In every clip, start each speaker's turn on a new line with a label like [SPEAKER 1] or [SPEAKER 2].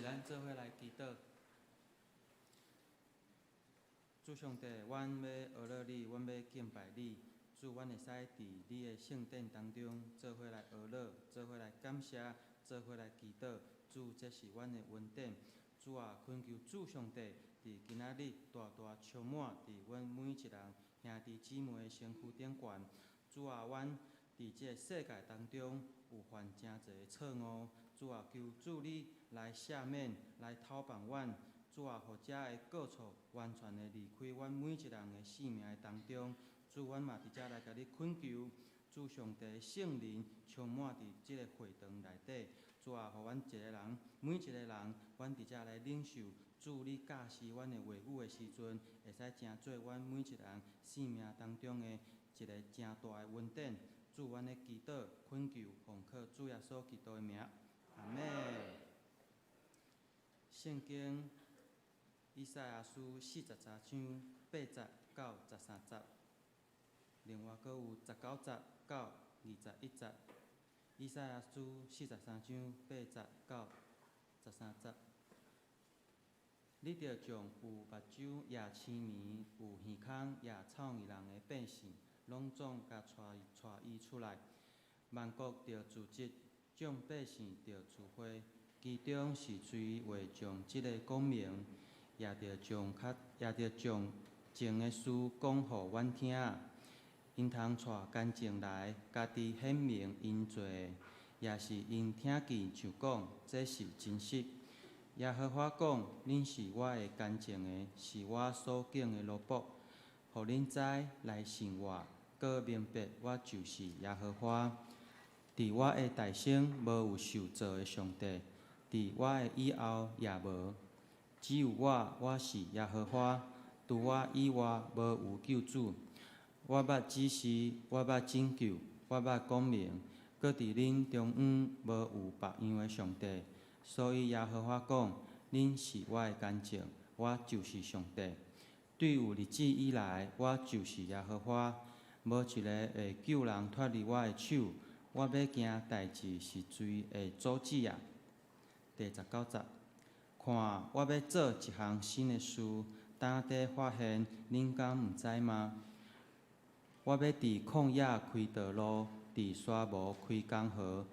[SPEAKER 1] 起，咱做伙來祈禱。主上帝，阮欲學樂你，阮欲敬拜你。主，阮會使佇你的聖殿當中做伙來學樂，做伙來感謝，做伙來祈禱。主，這是阮的恩典。主啊，懇求主上帝佇今仔日大大充滿佇阮每一人兄弟姊妹的身軀頂懸。主啊，阮佇這个世界當中有犯誠濟錯誤。主啊，求主你來赦免，來透放阮。主啊，予這个過錯完全的離開阮每一人的生命的當中。主，阮嘛佇遮來共你懇求，主上帝聖靈充滿佇這个會堂內底。主啊，予阮一個人，每一個人，阮佇遮來領受主你教示阮的話語的時陣，會使成做阮每一個人生命當中的一个誠大的恩典。主，阮咧祈禱懇求，奉靠主耶穌基督的名，阿們。聖經以賽亞書43章8節到13節，另外閣有19節到21節。以賽亞書43章8節到13節，你著將有目睭也癡盲、有耳孔也臭耳人的百姓，攏總共帶伊出來。萬國著聚集，眾百姓著聚會，其中是誰會將這个講明？也著將前的事講予阮聽。𪜶通帶干證來，家己顯明𪜶罪，抑是𪜶聽見就講，這是真實。耶和華講：恁是我的干證的，是我所揀的奴僕，予恁知來信我，閣明白我就是耶和華。佇我的大先無有受造的上帝，佇我的以後也無。只有我，我是耶和華，除我以外無有救主。我捌指示，我捌拯救，我捌講明，閣佇恁中央無有別樣的上帝。所以耶和華講：恁是我的干證，我就是上帝。對有日子以來，我就是耶和華，無一个會救人脫離我的手。我欲行代誌是誰會阻止啊？第19節，看，我欲做一項新的事，當底發現，恁敢毋知嗎？我欲佇曠野開道路，佇沙漠開江河。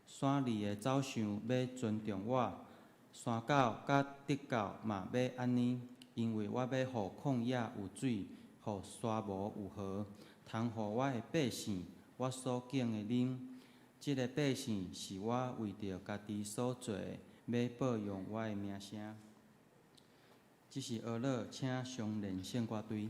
[SPEAKER 1] 山裡的走獸欲尊重我，山狗佮豬狗嘛欲按呢，因為我欲予曠野有水，予沙漠有河，通予我的百姓，我所揀的啉。這个百姓是我為著家己所做的，欲報揚我的名聲。這是呵咾，請上連聖歌隊。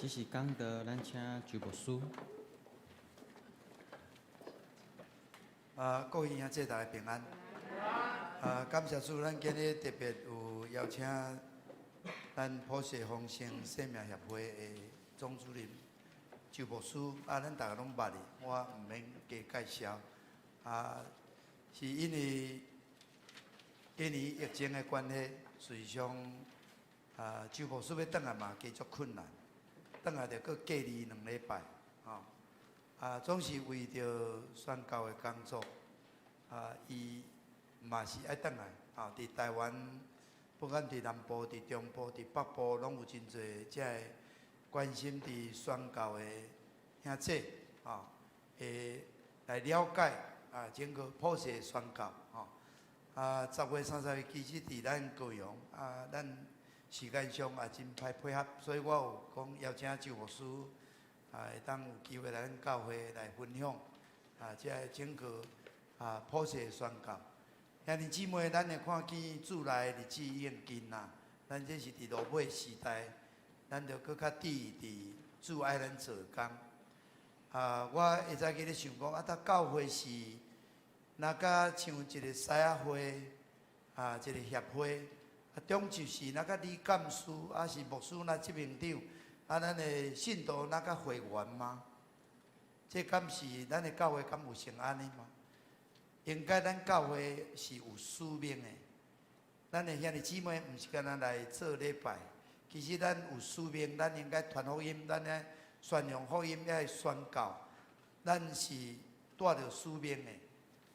[SPEAKER 1] 這是講道，咱請周牧師。
[SPEAKER 2] 啊，各位兄弟大家平安。啊，感謝主，咱今日特別有邀請咱普世豐盛生命協會的總主任周牧師。啊，咱大家攏捌的，我毋免加介紹。啊，是因為今年疫情的關係，實際上啊，周牧師欲轉來嘛，加足困難，轉來著閣隔離2禮拜，吼。啊，總是為著宣教的工作，啊，伊嘛是愛轉來，啊，佇台灣，不管佇南部、佇中部、佇北部，攏有真濟遮个關心佇宣教的兄弟，啊，會來了解啊，整個普世宣教，吼。啊，10月30日其實佇咱高雄，啊，咱時間上也真歹配合，所以我有講邀請周牧師。啊，會當有機會來咱教會來分享，啊，這个整個啊普世宣教。兄弟姊妹，咱會看見主來的日子已經近啊，咱這是佇落尾時代，咱著閣較注意佇主愛咱做工。啊，我會早起咧想講，啊，搭教會是若佮像一個獅仔會，啊，一個協會，啊，總就是若佮理監事，抑是牧師，若執行長。啊，咱的信徒若佮會員嗎？這敢是咱的教會敢有成按呢嗎？應該咱教會是有使命的。咱的兄弟姊妹毋是干焦來做禮拜，其實咱有使命，咱應該傳福音，咱愛宣揚福音，愛宣教。咱是帶著使命的。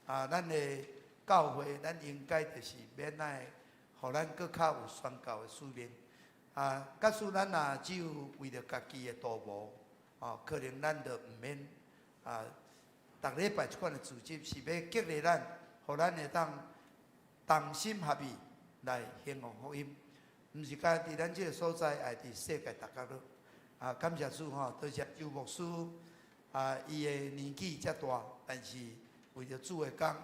[SPEAKER 2] 啊，咱的教會，咱應該就是免愛，予咱閣較有宣教的使命。啊，假使咱若只有為著家己的圖謀，哦，可能咱就毋免啊，逐禮拜這款的組織是欲激勵咱，予咱會當同心合意來興揚福音，毋是干佇咱這个所在，也佇世界逐角落。啊，感謝主吼，多謝周牧師啊，伊的年紀遮大，但是為著主的工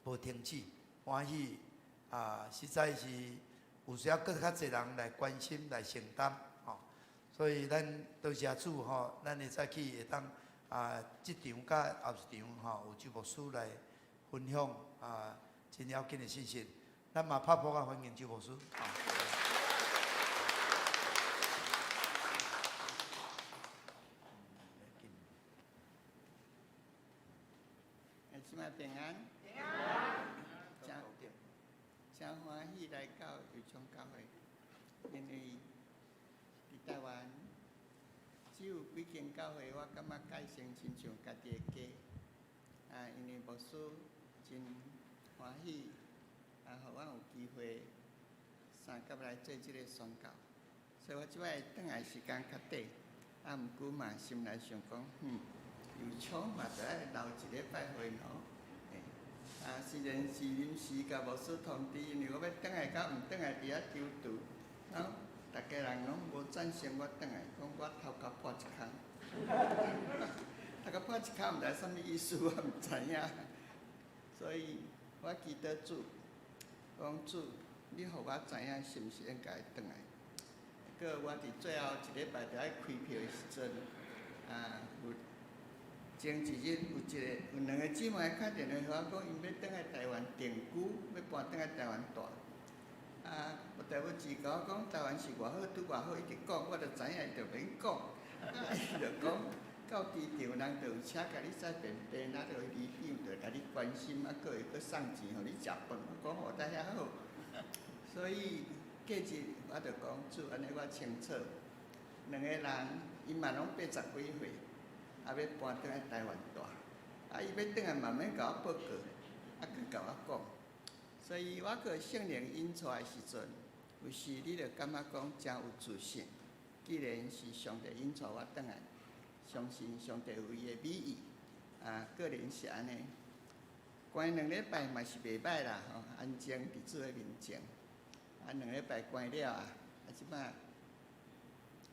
[SPEAKER 2] 無停止，歡喜啊，實在是。有需要閣較濟人來關心、來承擔，吼。所以咱多謝主吼，咱會早起會當啊，這場佮後一場吼，有周牧師來分享啊，真要緊的信息。咱嘛拍噗仔歡迎周牧師。
[SPEAKER 3] 姊妹平安。真歡喜來到油松教會，因為佇台灣只有幾間教會，我感覺改成親像家己的家。啊，因為牧師真歡喜，啊，予阮有機會相佮來做這个宣教，所以我這擺轉來時間較短，啊，毋過嘛心內想講，哼，油松嘛著愛留一禮拜回喏。啊，雖然是臨時共牧師通知，因為我欲轉來佮毋轉來佇遐躊躇，啊，逐家人攏無贊成我轉來，講我頭殼破一空，頭殼破一空毋知啥物意思，我毋知影。所以我祈禱主，講主，你予我知影是毋是應該轉來。閣我佇最後一禮拜著愛開票的時陣，啊，有。前一日有一個有兩個姊妹敲電話予我講，𪜶欲轉來台灣定居，欲搬轉來台灣蹛。啊，無代無誌共我講台灣是偌好，拄偌好，一直講，我就知影伊就免講。啊，伊就講到機場人就有車共你載便便，啊，就里長就共你關心，啊，閣會閣送錢予你食飯。我講予得遐好。所以過日我就講主，按呢我清楚。兩個人𪜶嘛攏80幾歲。啊，欲搬轉來台灣蹛，啊，伊欲轉來嘛免共我報告，啊，閣共我講，所以我閣聖靈引帶的時陣，有時你就感覺講誠有自信。既然是上帝引帶我轉來，相信上帝有伊的美意，啊，個人是按呢。關兩禮拜嘛是袂䆀啦，吼，安靜佇主的面前。啊，兩禮拜關了啊，啊，這擺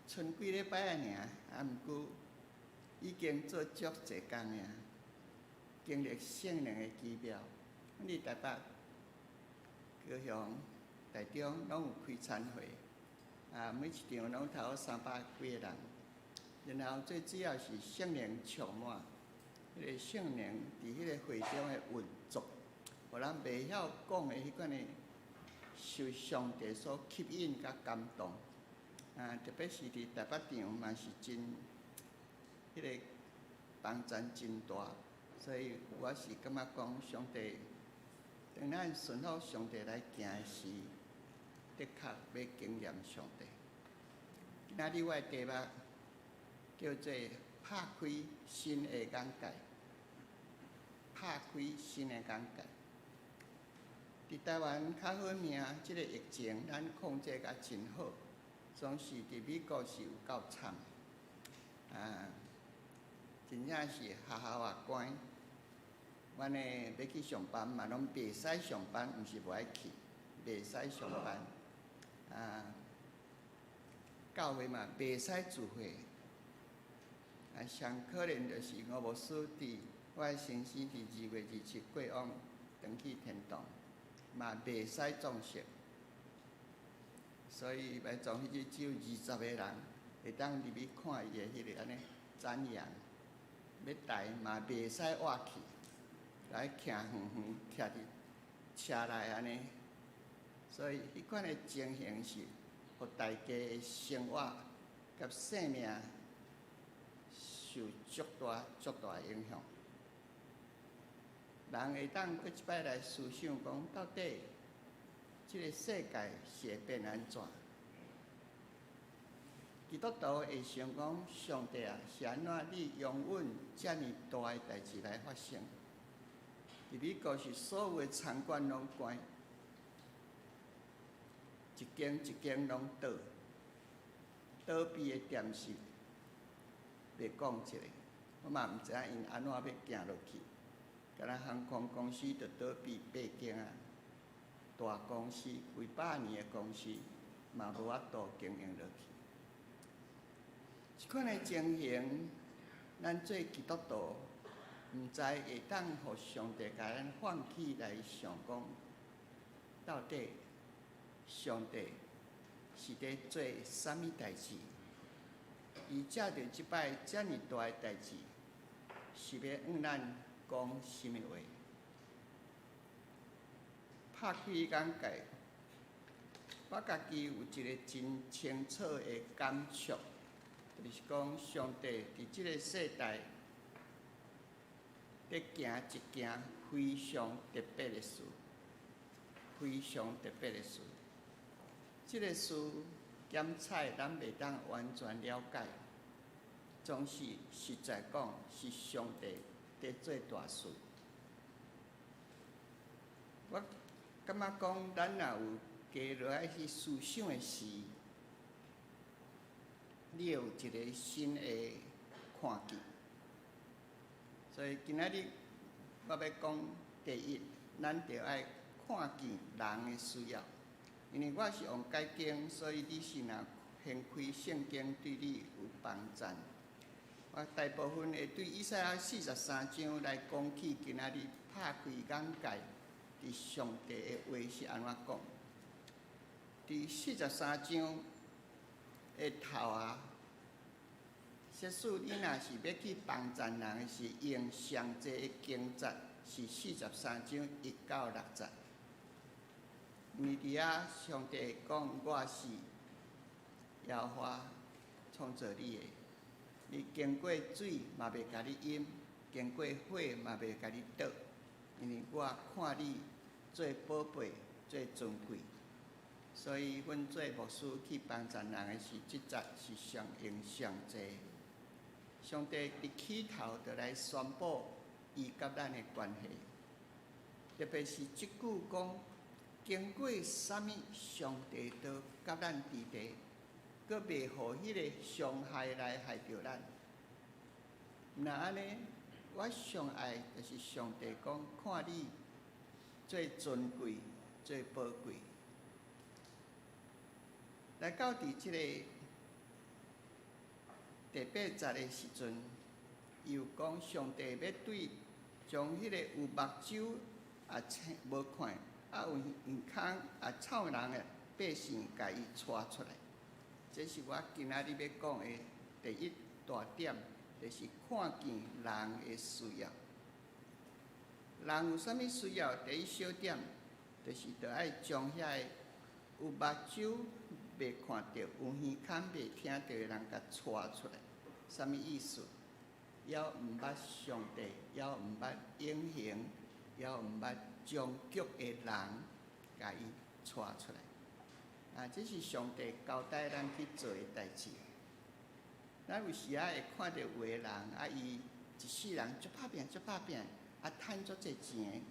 [SPEAKER 3] 賰幾禮拜仔爾，啊，毋過。已經做足濟工爾，經歷聖靈的奇妙。阮佇台北、高雄、台中攏有開餐會，啊，每一場攏頭300幾个人。然後最主要是聖靈充滿，彼個聖靈佇彼個會中的運作，予咱袂曉講的彼款的，受上帝所吸引佮感動。啊，特別是佇台北場嘛是真，彼個幫贊真大，所以我是感覺講上帝，當咱順服上帝來行的時，的確欲經驗上帝。今仔日我的題目叫做拍開新的眼界，拍開新的眼界。佇台灣較好命，這个疫情咱控制甲真好，總是佇美國是有夠慘，啊，真正是學校也關，阮的欲去上班嘛攏袂使上班，毋是無愛去，袂使上班，啊，教會嘛袂使聚會。啊，上可憐就是吳牧師佇我的先生佇2月27過往轉去天堂，嘛袂使葬式，所以埋葬彼日只有20個人會當入去看伊的彼个按呢瞻仰，欲抬嘛袂使倚去，來徛遠遠徛佇車內按呢，所以彼款的情形是，予大家的生活佮生命受足大足大的影響。人會當閣一擺來思想講，到底這个世界是會變按怎？基督徒會想講，上帝啊，是按怎你容忍遮爾大的代誌來發生？佇美國是所有的餐館攏關，一間一間攏倒，倒閉的店是袂講一个，我嘛毋知影𪜶按怎欲行落去。敢若航空公司就倒閉八間啊，大公司幾百年的公司嘛無法度經營落去。這款的情形，咱做基督徒，毋知會當予上帝共咱放棄來想講，到底上帝是佇做啥物代誌？伊藉著這擺遮爾大的代誌，是欲向咱講啥物話？拍開眼界，我家己有一个真清楚的感觸，就是講上帝佇這个世代佇行一件非常特別的事，非常特別的事。這个事檢採咱袂當完全了解，總是實在講是上帝佇做大事。我感覺講，咱若有加落來去思想的時，你會有一个新的看見。所以今仔日我欲講第一，咱著愛看見人的需要。因為我是用解經，所以你是若掀開聖經，對你有幫助。我大部分會對以賽亞43章來講起，今仔日拍開眼界，佇上帝的話是按怎講？佇四十三章的頭啊，假使你若是欲去幫贊人的是用上濟的經節，是四十三章1到6節。因為佇遐上帝講，我是耶和華創造你的，你經過水嘛袂共你淹，經過火嘛袂共你倒，因為我看你做寶貝、做尊貴，所以阮做牧師去幫助人的時，這節是上用上濟。上帝佇起頭就來宣布伊佮咱的關係，特別是這句講，經過啥物，上帝都佮咱佇咧，閣袂予彼个傷害來害著咱。若按呢，我上愛就是上帝講，看你做尊貴、做寶貴。來到佇這个第八節的時陣，伊有講上帝欲對將彼个有目睭也青無看，啊有耳孔也臭人的百姓，共伊帶出來。這是我今仔日欲講的第一大點，就是看見人的需要。人有啥物需要？第一小點，就是著愛將遐个有目睭袂看著、有耳孔袂聽著的人，共帶出來。啥物意思？猶毋捌上帝，猶毋捌永恆，猶毋捌終局的人，共伊帶出來。啊，這是上帝交代咱去做的代誌。咱有時仔會看著有的人，啊，伊一世人足拍拚，足拍拚，啊，趁足濟錢，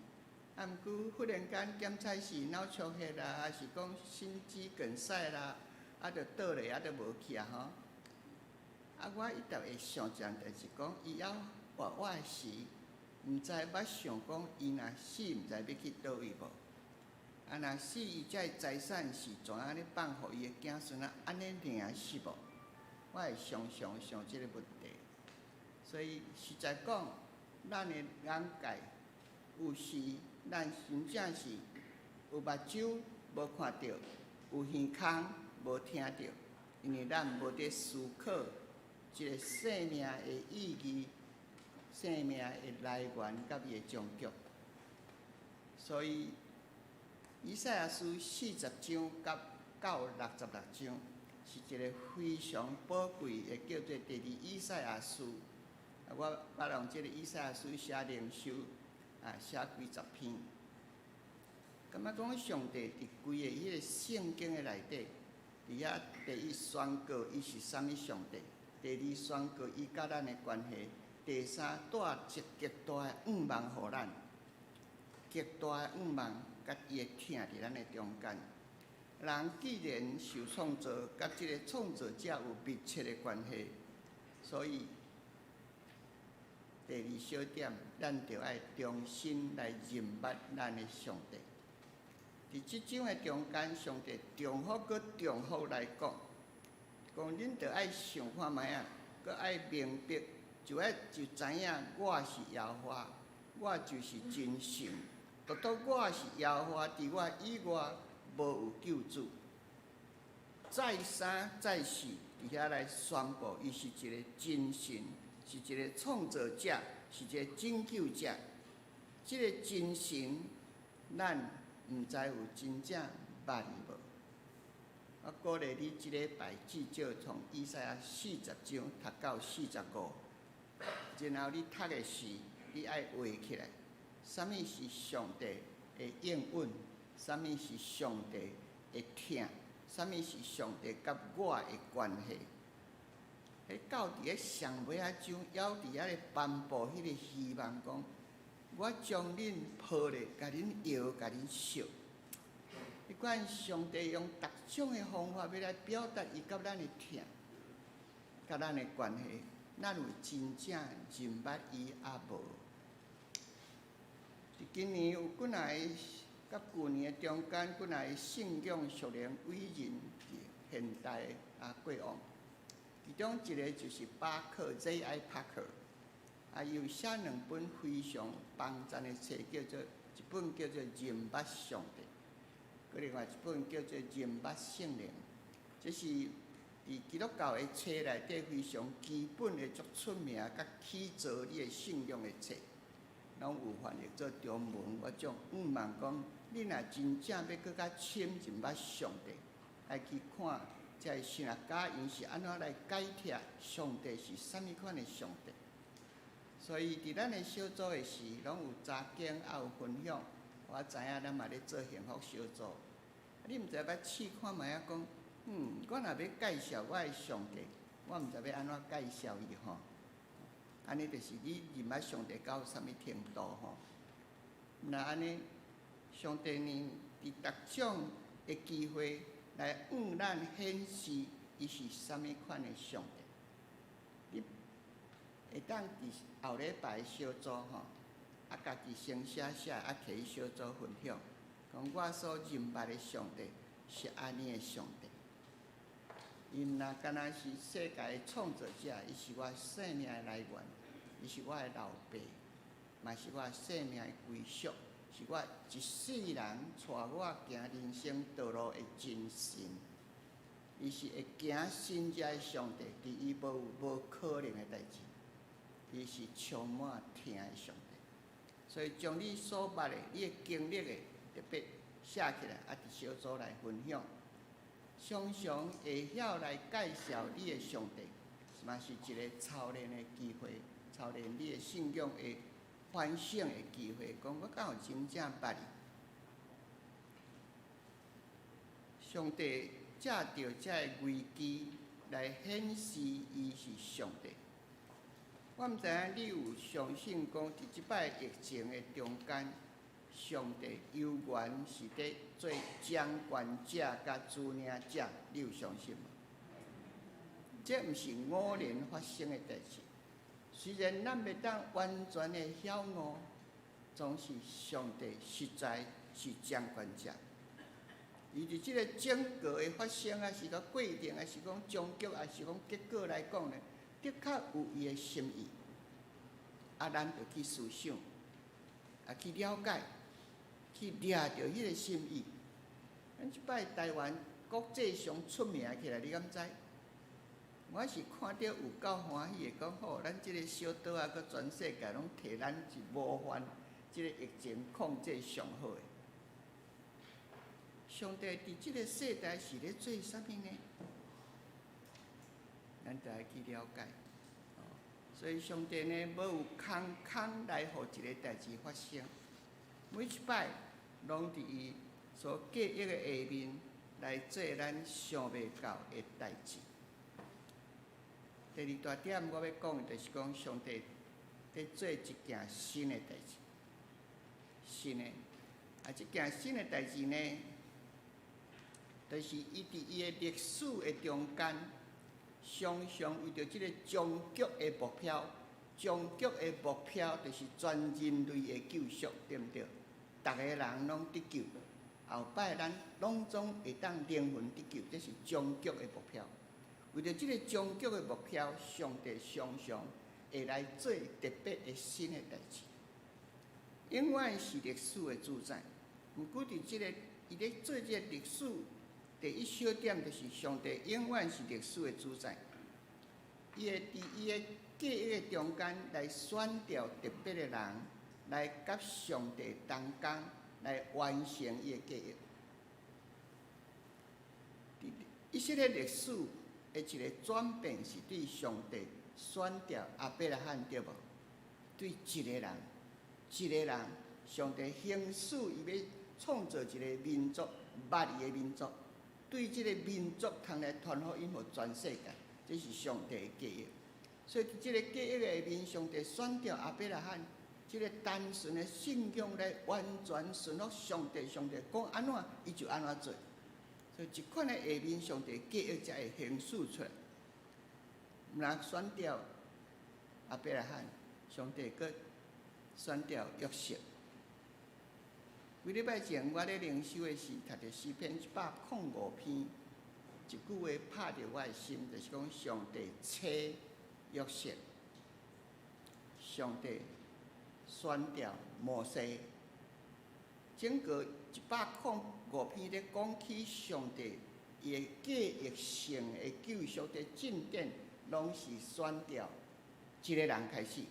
[SPEAKER 3] 啊，毋過忽然間檢採時腦出血啦，還是講心肌梗塞啦，啊，就倒落，啊，就無去啊吼。啊，我一直會想一項代誌，講伊猶活活的時，毋知捌想講伊若死，毋知欲去佗位無？啊，若死伊這个財產是怎按呢放予伊的子孫啊？按呢爾是無？我會常常想這个問題。所以實在講，咱的眼界有時，咱真正是有目睭無看著，有耳孔無聽著，因為咱無佇思考這个生命的意義、生命的來源佮伊的終局。所以，以賽亞書40章佮到66章，是一个非常寶貴的，叫做第二以賽亞書。我捌用這个以賽亞書寫靈修，啊，寫幾十篇。感覺講上帝佇規個彼個聖經的內底，佇遐第一宣告伊是啥物上帝，第二宣告伊佮咱的關係，第三帶一極大的向望予咱，極大的向望佮伊的疼佇咱的中間。人既然受創造，佮這个創造者有密切的關係，所以第二小點，咱著愛重新來認捌咱的上帝。佇這章的中間，上帝重複閣重複來講，講恁著愛想看覓仔，閣愛明白，就愛就知影我是耶和華，我就是真神。獨獨我是耶和華，除我以外無有救主。再三再四佇遐來宣布，伊是一个真神，是一个創造者，是一个拯救者。這个真神，咱毋知有真正捌伊無？我鼓勵你這禮拜至少從以賽亞40章讀到45，然後你讀的時，你愛畫起來。啥物是上帝的應允？啥物是上帝的疼？啥物是上帝佮我的關係？彼到佇咧上尾仔章，猶佇遐咧頒布彼个希望，講我將恁抱咧，共恁搖，共恁惜。彼款上帝用逐種的方法欲來表達伊佮咱的疼，佮咱的關係，咱有真正認捌伊抑無？佇今年有幾若个佮舊年的中間，幾若个信仰屬靈偉人佇現代啊過往，其中一个就是巴克 J.I. Packer，啊，伊有寫兩本非常幫贊的冊，叫做一本叫做《認捌上帝》，閣另外一本叫做《認捌聖靈》。這是佇基督教的冊內底非常基本的、足出名、佮起造你的信仰的冊，攏有翻譯做中文。我總向望講，你若真正欲閣較深認捌上帝，愛去看這个神學家𪜶是按怎來解釋上帝是啥物款的上帝。所以佇咱的小組的時，攏有查經，也有分享。我知影咱嘛咧做幸福小組，你毋知欲試看覓仔講，我若欲介紹我的上帝，我毋知欲按怎介紹伊吼。按呢就是你認捌上帝到啥物程度吼？若按呢，上帝呢，佇逐種的機會來向咱顯示伊是啥物款的上帝。你會當佇後禮拜小組吼，啊，家己先寫寫，啊，提去小組分享，講我所認捌的上帝是按呢的上帝。伊毋若干焦是世界的創造者，伊是我生命的來源，伊是我的老爸，嘛是我生命的歸宿，是我一世人帶我行人生道路的真神。伊是會行神蹟的上帝，佇伊無有無可能的代誌，伊是充滿疼的上帝。所以將你所捌的、你的經歷的特別寫起來，啊，佇小組來分享，常常會曉來介紹你的上帝，嘛是一個操練的機會，操練你的信仰的反省的機會。講我敢有真正捌伊？上帝藉著這个危機來顯示伊是上帝。我毋知影你有相信講，佇這擺疫情的中間，上帝猶原是佇做掌權者佮主領者，你有相信無？這毋是偶然發生的代誌。雖然咱袂當完全的曉悟，總是上帝實在是掌權者。伊佇這個整個的發生，抑是講過程，抑是講終局，抑是講結果來講呢，的確有伊的心意。啊，咱著去思想，啊，去了解，去掠著彼個心意。咱這擺台灣國際上出名起來，你敢知？我是看著有夠歡喜的，講吼，咱這個小島啊，閣全世界攏提咱是模範，這個疫情控制上好的。上帝佇這個世代是咧做啥物呢？咱著愛去了解。所以上帝呢，無有空空來予一個代誌發生，每一擺攏佇伊所計劃的下面來做咱想袂到的代誌。第二大點我欲講的就是講，上帝佇做一件新的代誌，新的，啊，這件新的代誌呢，就是伊佇伊的歷史的中間，常常為著這個終極的目標，終極的目標就是全人類的救贖，對毋對？逐个人攏得救，後擺咱攏總會當靈魂得救，這是終極的目標。為著這個終極的目標，上帝常常會來做特別的新的代誌。永遠是歷史的主宰，毋過佇這個伊咧做這個歷史。第一小點就是上帝永遠是歷史的主宰，伊會佇伊的計劃的中間來選著特別的人，來佮上帝同工，來完成伊的計劃。佇以色列歷史的一個轉變是對上帝選著亞伯拉罕對無？對一個人，一個人，上帝興起伊欲創造一個民族，捌伊的民族。對這個民族通來傳福音予全世界，這是上帝的計劃。所以佇這個計劃下面，上帝選著亞伯拉罕，這個單純的信仰來完全順服上帝，上帝講按怎，伊就按怎做。所以這款的下面，上帝計劃才會顯示出來。毋但選著亞伯拉罕，上帝閣選著約瑟。幾禮拜前，我咧靈修的時，讀著詩篇105篇，一句話拍著我的心，就是講上帝差約瑟，上帝選著摩西。整個105篇咧講起上帝伊的計劃性的救贖的進展，攏是選著一個人開始，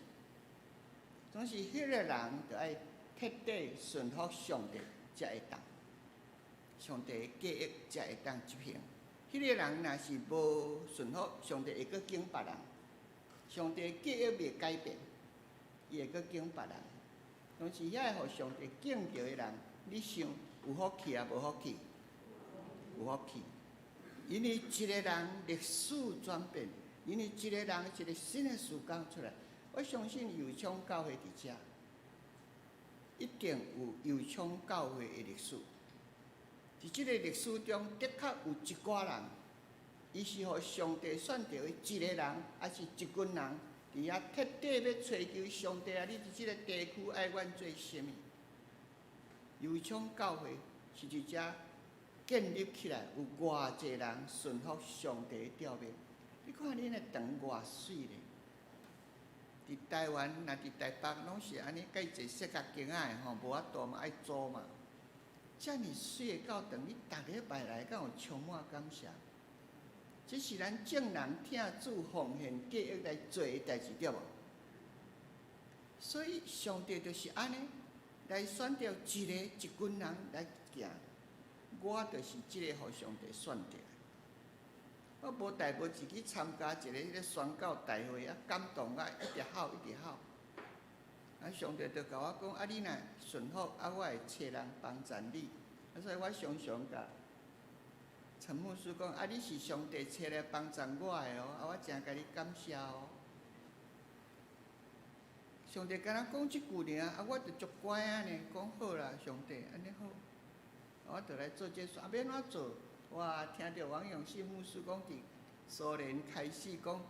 [SPEAKER 3] 總是彼個人著愛徹底順服上帝，才會當上帝的計劃才會當執行。彼個人若是無順服，上帝會閣揀別人。上帝的計劃袂改變，伊會閣揀別人。總是遐個予上帝揀著的人，你想有福氣抑無福氣？有福氣。因為一個人歷史轉變，因為一個人一個新的事工出來，我相信右昌教會佇遮。一定有右昌教會的歷史，佇這個歷史中，的確有一寡人，伊是予上帝選著的一個人，抑是一群人，佇遐徹底欲揣求上帝啊！你佇這個地區愛阮做啥物？右昌教會是佇遮建立起來，有偌濟人順服上帝的召命。你看恁的堂偌媠咧！佇台灣，若佇台北，攏是按呢，佮伊坐雪茄間仔的吼，無法度嘛，愛租嘛。遮爾媠的教堂，你逐禮拜來，敢有充滿感謝？這是咱眾人疼主奉獻計劃來做的代誌，對無？所以上帝就是按呢來選著一个一群人來行，我就是這個予上帝選著。我無代無誌去參加一个彼个宣教大會啊，感動啊，一直哭一直哭。啊，上帝就共我講：啊，你若順服，啊，我會揣人幫贊你。啊，所以我常常共陳牧師講：啊，你是上帝揣來幫贊我的哦，啊，我誠共你感謝哦。上帝敢若講這句爾，啊，我就足乖仔呢，講好啦，上帝，按呢好，我就來做這事，啊，欲按怎做？哇，聽著王永信牧師講，佇蘇聯開始講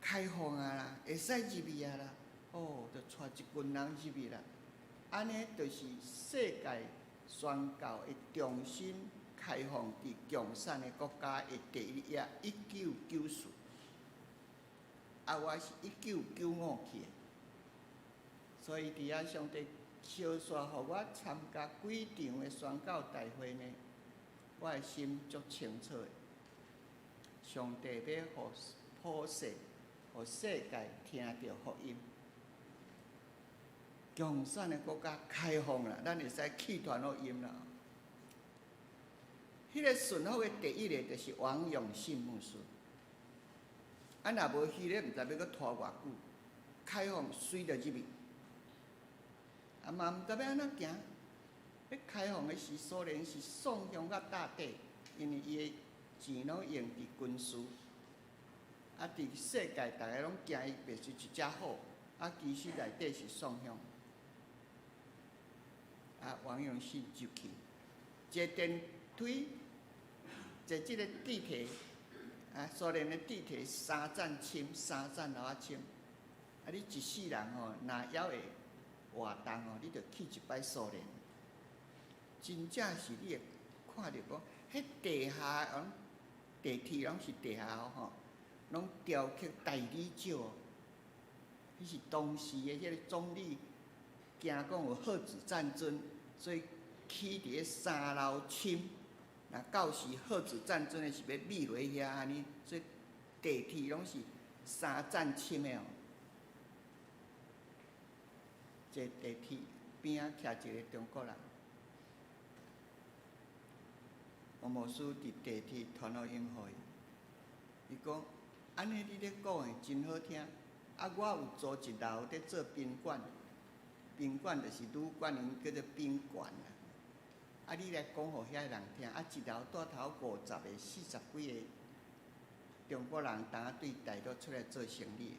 [SPEAKER 3] 開放啊啦，會使入去啊啦，哦，就帶一群人入去啦。按呢就是世界宣教的中心開放佇共產的國家的第一頁，1994。啊，我是1995去的，所以佇遐上帝相續予我參加幾場的宣教大會呢，我的心足清楚的。上帝欲予普世、予世界聽著福音。共產的國家開放啦，咱會使去傳福音啦。彼個順服的第一个就是王永信牧師。啊，若無彼个，毋知欲閣拖偌久。開放隨著入去，啊嘛毋知欲按怎行。欲開放的時，蘇聯是送向甲大底，因為伊的錢攏用佇軍事。啊，佇世界逐个攏驚伊袂是一隻虎，啊，其實內底是送向。啊，王永信入去，坐電梯，坐這个地鐵，啊，蘇聯的地鐵三站深，三站樓仔深。啊，你一世人吼，若猶會活動吼，你就去一擺蘇聯。真正是你會看著講，彼地下攏地鐵攏是地下吼，攏雕刻大理石。彼是當時的彼個總理驚講有核子戰爭，所以起佇咧三樓深。若到時核子戰爭的是欲覕落遐按呢，所以地鐵攏是三層深的哦。坐地鐵邊仔徛一个中國人，王牧師佇地鐵傳福音予伊，伊講：按呢你咧講的真好聽，啊，我有租一樓佇做賓館，賓館就是旅館，𪜶叫做賓館啦。啊，你來講予遐人聽，啊，一樓帶頭50個、40幾個中國人，當對大陸出來做生意。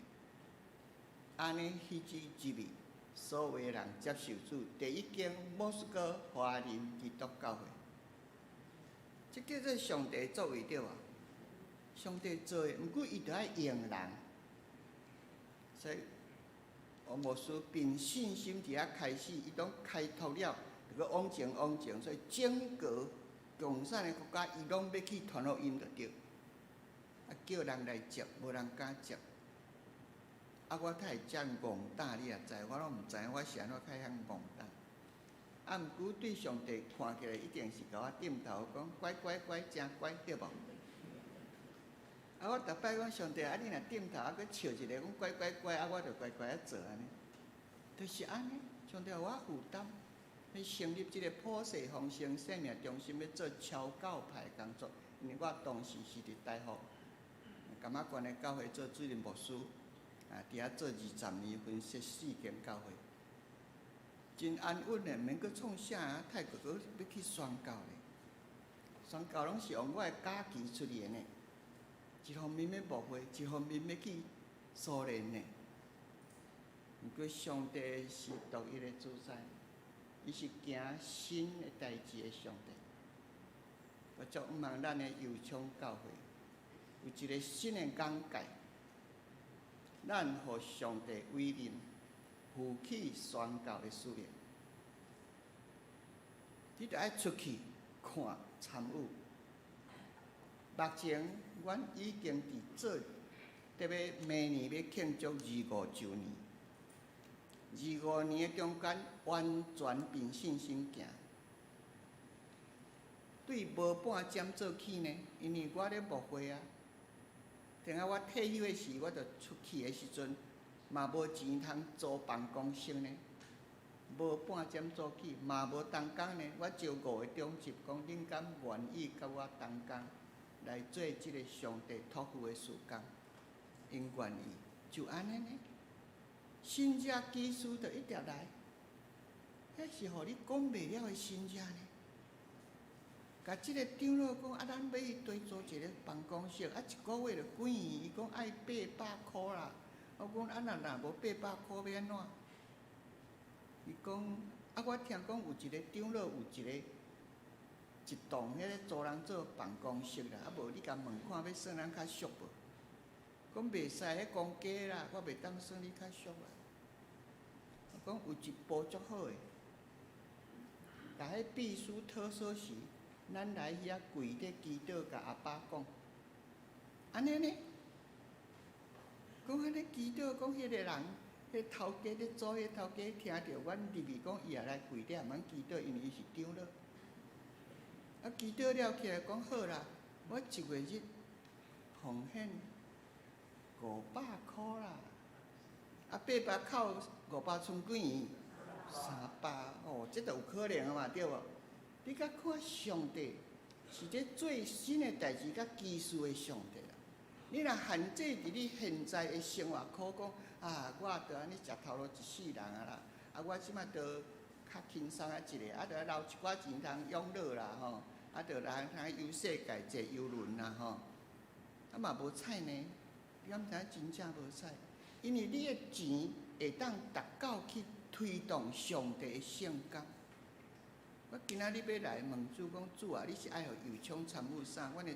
[SPEAKER 3] 按呢，彼次入去，所有人接受主，第一間莫斯科華人基督教會，這叫做上帝作為對無？上帝做的，毋過伊著愛用人，所以王牧師憑信心佇遐開始，伊攏開拓了，閣往前往前，所以整個共產的國家，伊攏欲去傳福音就對。啊，叫人來接，無人敢接。啊，我較會遮戇膽，你也知，我攏毋知影我是按怎較會遐戇膽。啊，毋過對上帝看起來，一定是共我點頭講乖乖乖，誠乖，對無？啊，我逐擺講上帝，啊，你若點頭，啊，閣笑一下，講乖乖乖，啊，我就乖乖仔做按呢。就是按呢，上帝予我負擔，欲成立這个普世豐盛生命中心，欲做超教派工作。因為我當時是佇大學柑仔縣的教會做主任牧師，啊，佇遐做20年，分設四間教會，真安穩的，毋免閣創啥啊，泰國閣欲去宣教咧。宣教攏是用我的家己出去的呢。一方面欲牧會，一方面欲去蘇聯呢。毋過上帝是獨一的主宰，伊是行新的代誌的上帝。我祝望咱的右昌教會有一个新的眼界，咱予上帝委任，負起宣教的使命。你著愛出去看參與。目前，阮已經佇做，特別明年欲慶祝25週年。25年的中間，完全憑信心行。對無半點做起呢，因為我咧牧會啊，等下我退休的時，我就出去的時陣，嘛無錢通租辦公室呢，無半點租去，嘛無同工呢。我招五個長執講，恁敢願意佮我同工來做這个上帝託付的事工？𪜶願意，就按呢呢。神跡奇事就一直來，彼是予你講袂了的神跡呢。共這个長老講，啊，咱欲去對租一个辦公室，啊，一个月就幾元？伊講愛800箍啦。我講啊，若若無八百箍欲按怎？伊講啊，我聽講有一个長老有一个一棟彼个租人做辦公室啦，啊無你共問看欲算咱較俗無？講袂使，彼公家啦，我袂當算你較俗啦。我講有一步足好的，共彼秘書討鎖匙，咱來遐跪咧祈禱，共阿爸講，按呢呢？講按呢祈禱，講彼个人，彼个頭家咧做，彼个頭家聽著阮入去講，伊也來跪咧，阮祈禱，因為伊是長老。啊，祈禱了起來講好啦，我一月日奉獻500箍啦，啊八百扣五百賰幾元？300哦，這就有可能啊嘛，對無？你閣看上帝是咧做新的代誌佮奇事的上帝啦。你若限制佇你現在的生活苦講啊，我著按呢食頭路一世人啊啦，啊我這馬著較輕鬆啊一下，啊著留一寡錢通養老啦吼，啊著來通遊世界坐遊輪啦吼，啊嘛無彩呢，你敢知影真正無彩？因為你的錢會當達到去推動上帝的聖工。我今仔日欲來問主講，主啊，你是愛予右昌參與啥？阮的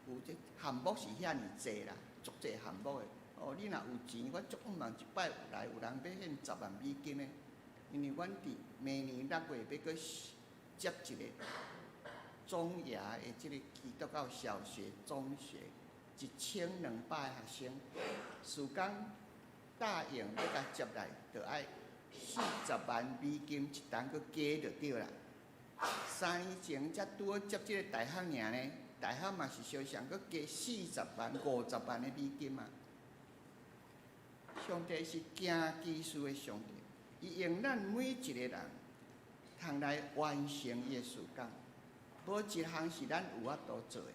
[SPEAKER 3] 有這項目是遐爾濟啦，足濟項目的。哦，你若有錢，我足向望一擺來有人欲獻10萬美金的，因為阮佇明年6月欲閣接一个中亞的這个基督教小學、中學1200个學生，事工答應欲共接來，就愛40萬美金一單閣加就對啦。3年前才拄好接這个大學爾呢，大學嘛是相像閣加40萬、50萬的美金啊。上帝是行奇事的上帝，伊用咱每一个人通來完成伊的事工，無一項是咱有法度做的。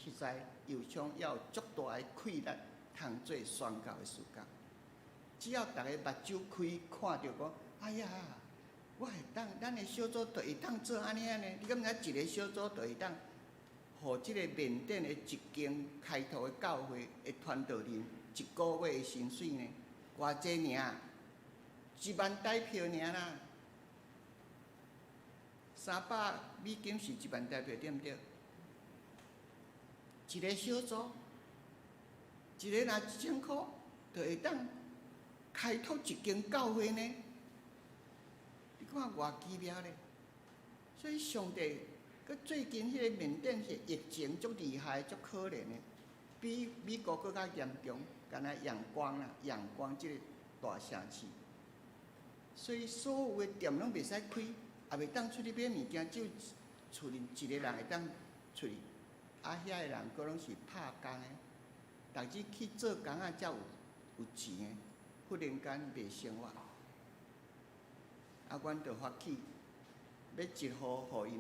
[SPEAKER 3] 實在右昌猶有足大的氣力通做宣教的事工。只要逐个目睭開，看著講，哎呀，我會當，咱的小組就會當做按呢按呢。你敢知一个小組就會當，予這个緬甸的一間開拓的教會的傳道人一个月的薪水呢？偌濟爾？1萬台票爾啦。300美金是1萬台票，對毋對？一个小組，一个若1000箍，就會當開拓一間教會呢？你看偌奇妙咧！所以上帝，閣最近彼個緬甸是疫情足厲害、足可憐的，比美國閣較嚴重，敢若仰光啦，仰光這个大城市。所以所有的店攏袂使開，也袂當出去買物件，只有厝裡一个人會當出去。啊，遐个人閣攏是拍工的，逐日去做工仔才有錢的，忽然間袂生活。啊，阮就發起欲一戶予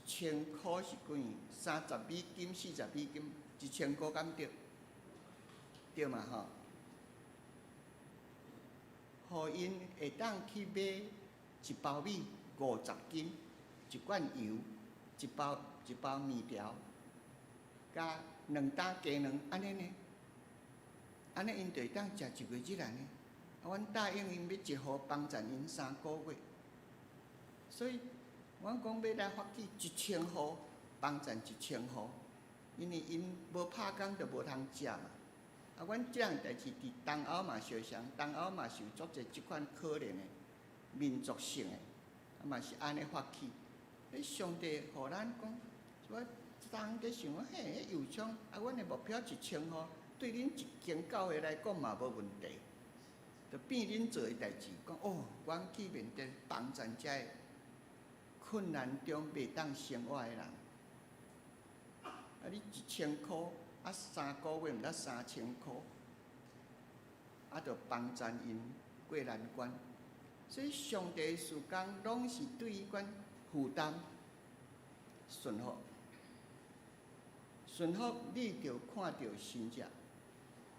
[SPEAKER 3] 𪜶1000箍是幾元？30美金、40美金，1000箍敢對？對嘛吼？予𪜶會當去買一包米50斤，一罐油，一包一包麵條，佮2擔雞卵，按呢呢？按呢𪜶就會當食一月日按呢。啊，阮答應𪜶欲一戶幫贊𪜶3個月，所以阮講欲來發起1000戶幫贊1000戶，因為𪜶無拍工就無通食嘛。啊，阮這項代誌佇東歐嘛相像，東歐嘛是有足濟這款可憐的民族性的，啊嘛是按呢發起。彼上帝予咱講，我昨昏佇想，嘿，彼右昌啊，阮的目標1000戶，對恁一間教會來講嘛無問題，就變恁做的代誌，講哦，阮去面對幫贊遮个困難中袂當生活的人，啊，你1000箍。啊，3个月毋得3000箍，啊，就幫贊𪜶過難關。所以上帝事工攏是對彼款負擔順服，順服你就看著神跡。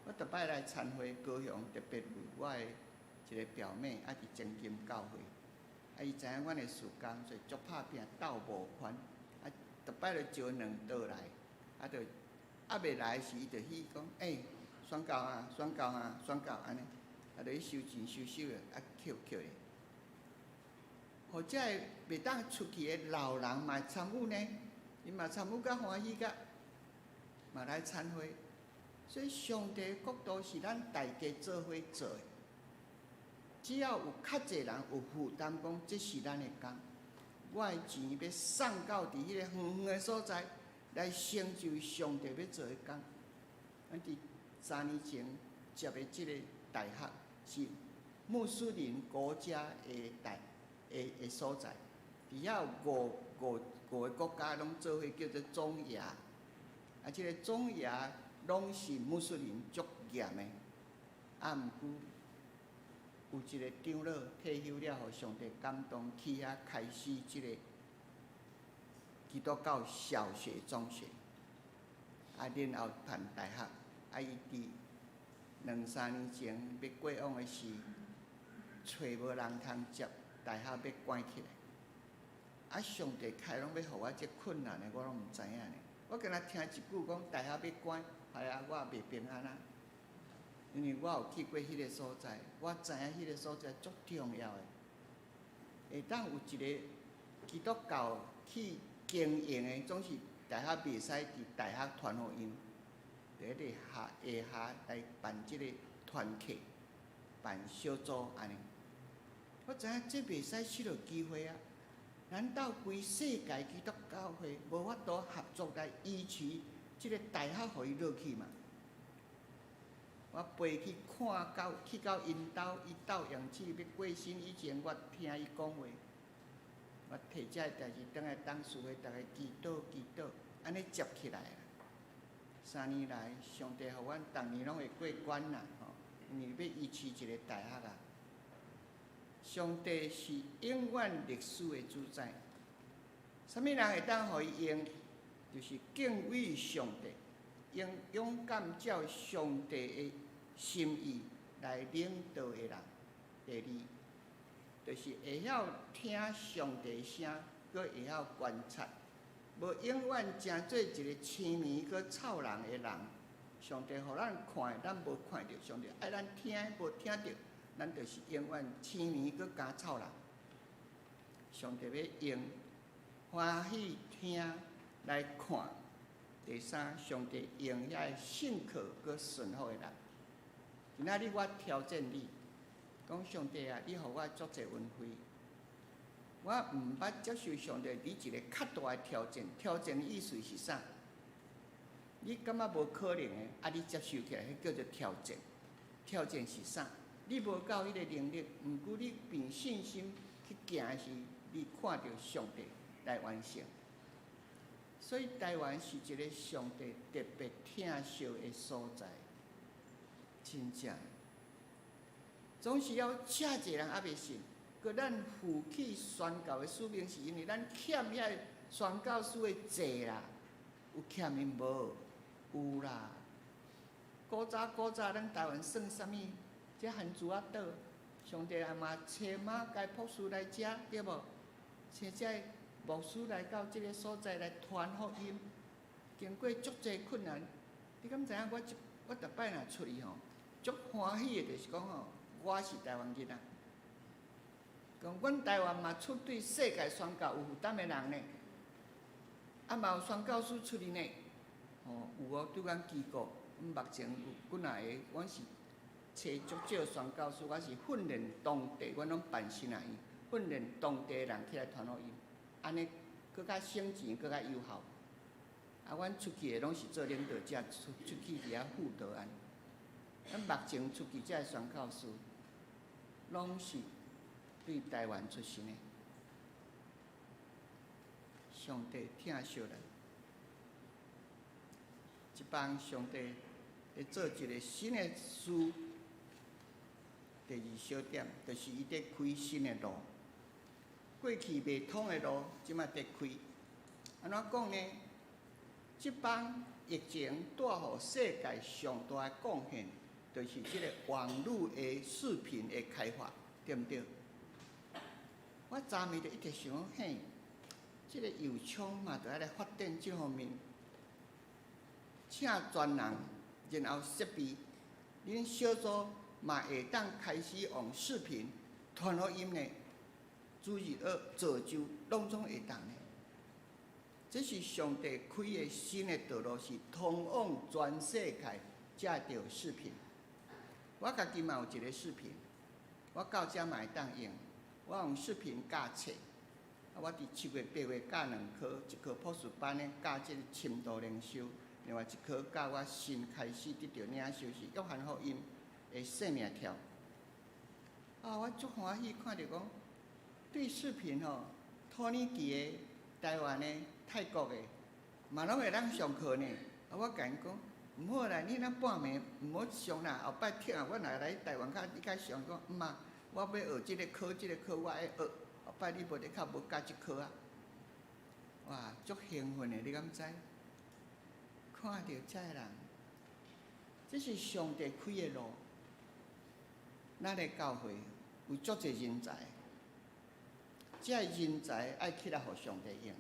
[SPEAKER 3] 我逐擺來參會高雄，特別有我的一個表妹，啊，佇前金教會，啊，伊知影阮的事工，所以足拍拚鬥募款，啊，逐擺就招兩桌來，啊，就猶未來時，伊就去講，欸，宣教啊，宣教啊，宣教按呢，啊，就去收錢收收的，啊，扣扣的。予這个袂當出去的老人嘛會參與呢，伊嘛參與甲歡喜甲，嘛來參會。所以上帝國度是咱大家做伙做的，只要有較濟人有負擔，講這是咱的工，我的錢欲送到佇彼個遠遠的所在，來成就上帝欲做的工。咱佇3年前接的這個大學是穆斯林國家的大的的所在，佇遐有五個國家攏做伙叫做中亞，啊，這個中亞攏是穆斯林足嚴的，啊，毋過有一個長老退休了予上帝感動去遐開始這個基督教小學、中學，啊，然後辦大學，啊，伊佇兩三年前欲過往的時，揣無人通接，大學欲關起來，啊，上帝開攏欲予我這困難的，我攏毋知影呢。我敢若聽一句講大學欲關，係啊，我也袂平安啊。因為我有去過彼個所在，我知影彼個所在足重要的。會當有一個基督教去經營的，總是大學袂使佇大學傳福音，佇彼個下下下來辦這個團契、辦小組按呢。我知影這袂使失落機會啊！難道規世界基督教會無法度合作來維持這個大學予伊落去嗎？我飛去看到去到𪜶兜，伊鬥用鼠欲過身以前，我聽伊講話，我提這个代誌轉來董事會，逐家祈禱祈禱，按呢接起來啦。3年來，上帝予阮逐年攏會過關啦，吼，因為欲維持一個大學啊。上帝是永遠歷史的主宰，啥物人會當予伊用？就是敬畏上帝，用勇敢照上帝的心意來領導的人。第二，就是會曉聽上帝聲，閣會曉觀察，無永遠成做一個青耳閣臭人的人。上帝予咱看，咱無看著；上帝愛咱聽，無聽著，咱就是永遠青耳閣加臭人。上帝欲用歡喜聽來看。第三，上帝用遐個信靠閣順服的人。今仔日我挑戰你，講上帝啊，你予我足濟恩惠，我毋捌接受上帝你一個較大的挑戰。挑戰的意思是啥？你感覺無可能的，啊，你接受起來，彼叫做挑戰。挑戰是啥？你無夠彼個能力，毋過你憑信心去行時，你看著上帝來完成。所以台灣是一個上帝特別疼惜的所在，真正。總是有遮濟人猶未信，閣咱負起宣教的使命，是因為咱欠遐個宣教師的債啦，有欠𪜶無？有啦。古早古早，咱台灣算啥物？這番薯仔島，上帝也嘛差馬該博士來遮，對無？請這牧師來到這個所在來傳福音，經過足濟困難，你敢知影？我我逐擺若出去吼，足歡喜的，就是講吼，我是台灣囡仔。講阮台灣嘛出對世界宣教有負擔的人呢，啊嘛有宣教師出去呢，吼有哦，對阮機構，阮目前有幾若个，阮是揣足少宣教師，我是訓練當地，阮攏辦神學院，訓練當地的人起來傳福音，按呢閣較省錢，閣較有效。啊，阮出去的攏是做領導者，出出去佇遐輔導按呢。咱目前出去這个宣教師，攏是對台灣出身的。上帝疼惜咱，這擺上帝咧做一个新的事。第二小點，就是伊佇開新的路。過去袂通的路，這馬佇開。按怎講呢？這擺疫情帶予世界上大的貢獻，就是這个網路的視頻的開發，對毋對？我昨暝就一直想，嘿，這个友昌嘛，著愛來發展這方面，請專人，然後設備，恁小組嘛會當開始用視頻傳福音呢，主日學造就攏總會當呢。這是上帝開的新的道路，是通往全世界藉著視頻。我家己嘛有一个視頻，我到遮嘛會當用。我用視頻教冊，啊，我佇7月8月教兩科，一科博士班的教這个深度靈修，另外一科教我新開始得著領受是約翰福音的生命條。啊，我足歡喜看著講，對視頻吼，土耳其的、台灣的、泰國的，嘛攏會當上課呢。啊，我共𪜶講，毋好啦，你若半暝毋好上啦，後擺聽啊，我若來台灣較你較上講，毋嘛，我欲學這个科，這个科我愛學，後擺你無得較無教這科啊。哇，足興奮的，你敢知？看著這个人，這是上帝開的路。咱的教會有足濟人才，這个人才愛起來予上帝用，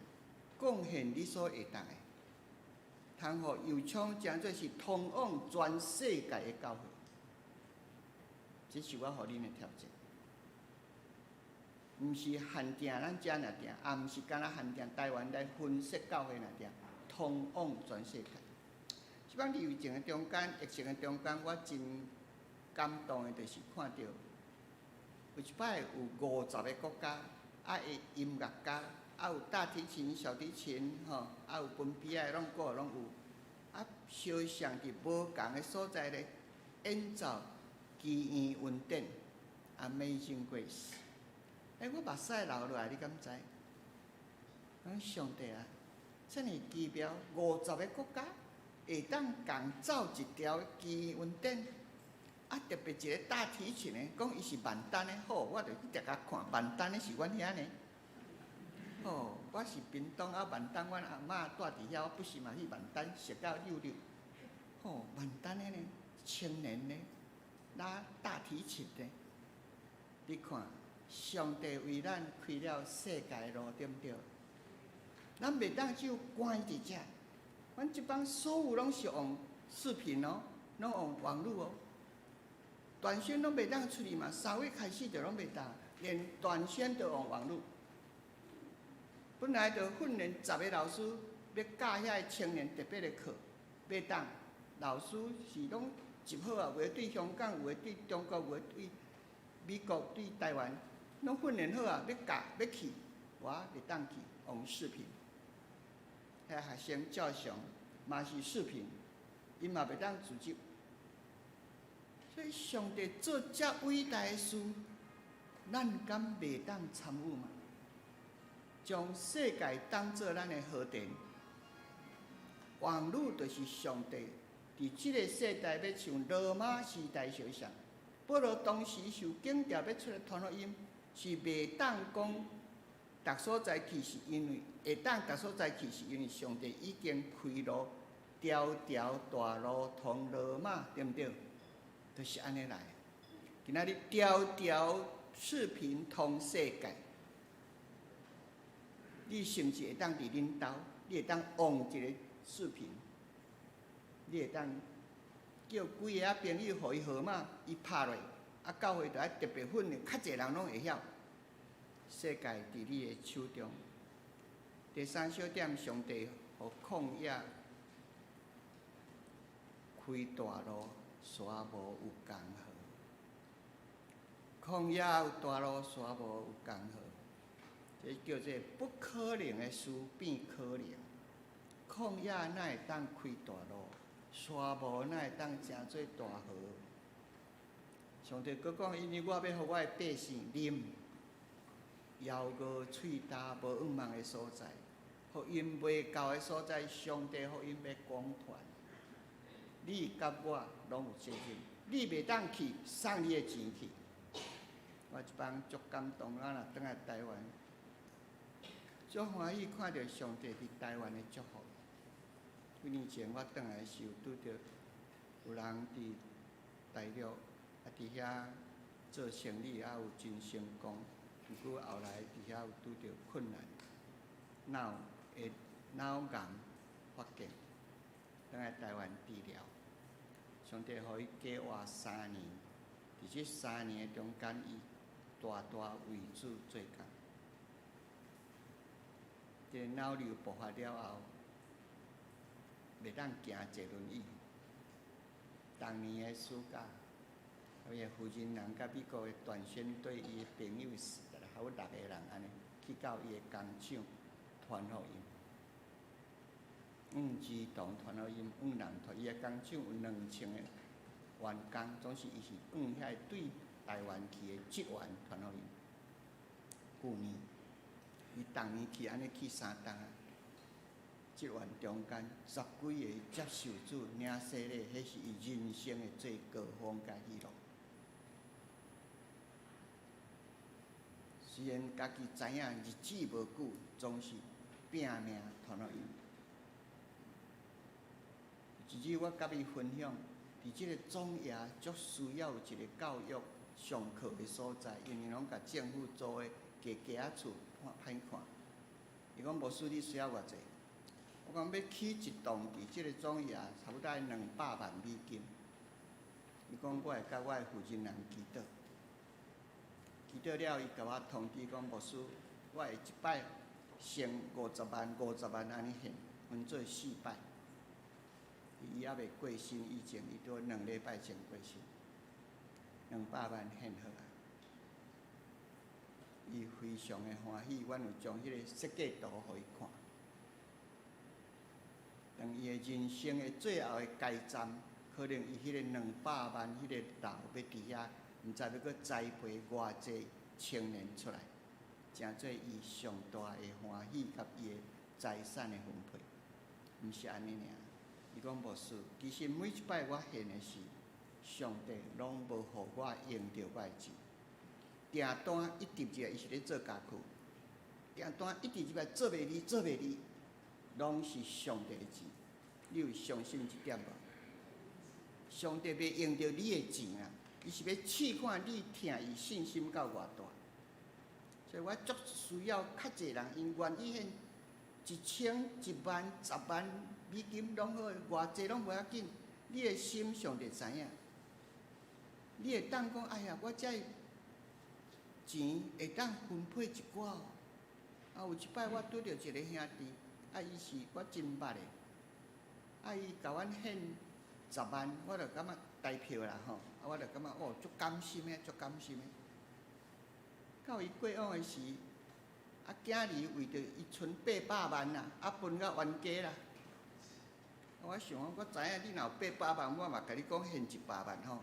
[SPEAKER 3] 貢獻你所會當的，通予友昌成做是通往全世界的教會。這是我予恁的挑戰，毋是限定咱遮爾定，也毋是干焦限定台灣來分設教會爾定，通往全世界。這擺佇疫情的中間，疫情的中間，我真感動的，就是看著有一擺有50個國家，啊，的音樂家，啊有大提琴、小提琴，吼，啊有分邊仔的攏個攏有，啊，相相佇無仝的所在咧演奏奇異恩典，Amazing Grace。欸，我目屎流落來，你敢知？講上帝啊，遮爾奇妙，50個國家會當仝奏一條奇異恩典，啊，特別一个大提琴的，講伊是萬丹的，好，我就去直共看，萬丹的是阮遐呢。哦，我是屏東啊，萬丹，阮阿嬤住佇遐，我不時嘛去萬丹，熟到溜溜。吼，萬丹的呢，青年呢，拉大提琴的，你看，上帝為咱開了世界路，對毋對？咱袂當只有關佇遮，阮這擺所有攏是用視頻哦，攏用網路哦，斷線攏袂當出去嘛，3月開始就攏袂當，連斷線都用網路。本來就訓練10個老師欲教遐个青年特別的課，袂當，老師是攏集好啊，有的對香港，有的對中國，有的對美國，對台灣，攏訓練好啊，欲教欲去，我袂當去，用視頻。遐學生照常嘛是視頻，𪜶嘛袂當組織。所以上帝做遮偉大的事，咱敢袂當參與嗎？將世界當做咱的禾田，網路就是上帝佇這个世代欲像羅馬時代相像。保羅當時受警察欲出來傳福音，是袂當講逐所在去，是因為會當逐所在去，是因為上帝已經開路，條條大路通羅馬，對毋對？就是按呢來。今仔日條條視頻通世界，你甚至會當佇恁兜，你會當用一个視頻，你會當叫幾个仔朋友予伊號碼，伊拍落，啊，教會就愛特別訓練，較濟人攏會曉。世界佇你的手中。第三小點，上帝予曠野開大路，煞無有江河。曠野有大路，煞無有江河。這叫做不可能的事變可能。曠野哪會當開大路？沙漠哪會當成做大河？上帝閣講，因為我欲予我的百姓啉，枵餓喙焦無向望的所在，福音袂到的所在，上帝福音欲廣傳。你佮我攏有責任，你袂當去，送你的錢去。我這擺足感動，咱若轉來台灣，足歡喜看著上帝佇台灣的祝福。幾年前我轉來時，有拄著有人佇大陸啊，佇遐做生意，啊有真成功。毋過後來佇遐有拄著困難，腦會腦癌發現，轉來台灣治療。上帝予伊加活三年，佇這三年的中間，伊大大為主做工。這个腦瘤爆發了後，袂當行坐輪椅。當年的暑假，伊的負責人佮美國的短宣隊，伊的朋友還有六個人按呢去到伊的工廠傳福音。黃之堂傳福音，往南傳，伊的工廠有2000個員工，總是伊是往遐個對台灣去的職員傳福音。舊年，伊逐年去按呢去三冬啊，職員中間十幾個接受主領洗禮，彼是伊人生的最高峰佮喜樂。雖然家己知影日子無久，總是拼命傳福音。一日我佮伊分享，佇這个總爺足需要有一个教育上課的所在，因為攏共政府租的加加仔厝歹看。伊講牧師你需要偌濟？我講欲起一棟佇這个總爺，差不多愛200萬美金。伊講我會佮我的負責人祈禱，祈禱了，伊共我通知講牧師，我會一擺先五十萬、五十萬按呢獻，分做四擺。伊猶未過身以前，伊拄2禮拜前過身，兩百萬獻好啊！伊非常的歡喜，阮有將彼個設計圖予伊看。當伊的人生的最後的階站，可能伊彼个兩百萬彼个樓欲佇遐，毋知欲閣栽培偌濟青年出來，成做伊上大的歡喜佮伊的財產的分配，毋是按呢爾。伊講牧師，其實每一擺我獻的時，上帝攏無予我用著我的錢。訂單一直入來，伊是咧做家具。訂單一直入來，做袂離，做袂離，攏是上帝的錢。你有相信這點無？上帝袂用著你的錢啊！伊是欲試看你疼伊信心到偌大。所以我足需要較濟人，𪜶願意獻一千、一萬、10萬美金攏好，偌濟攏無要緊。你的心上帝知影。你會當講，哎呀，我這錢會當分配一寡哦。啊，有一擺我拄著一个兄弟，啊，伊是我真捌的，啊，伊共阮獻十萬，我就感覺台票啦吼，啊，我就感覺哦，足甘心的，足甘心的。到伊過往的時，啊，囝兒為著伊賰八百萬啦，啊，分甲冤家啦。我想講，我知影你若有八百萬，我嘛共你講獻100萬吼。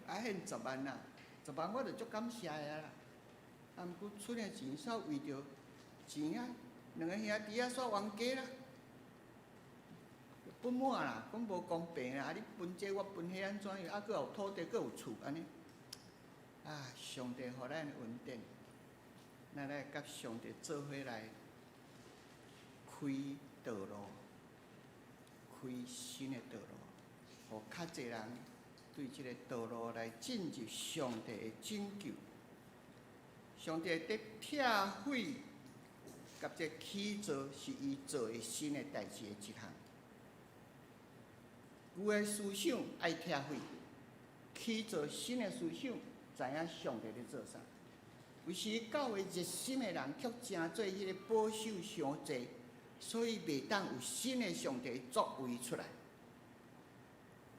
[SPEAKER 3] 啊，獻十萬啦，十萬我就足感謝的啦。啊，毋過出的錢煞為著錢啊，兩个兄弟啊煞冤家啦，不滿啦，講無公平啦，啊，你分這我分彼按怎樣？啊，閣有土地，閣有厝按呢。啊，上帝予咱恩典，咱來佮上帝做伙來開道路，開新的道路，予較濟人對這个道路來進入上帝的拯救。上帝佇拆毀佮這起造是伊做的新的代誌的一項。舊的思想愛拆毀，起造新的思想，知影上帝咧做啥。有時教會熱心的人，卻成做彼个保守傷濟，所以袂當有新的上帝作為出來。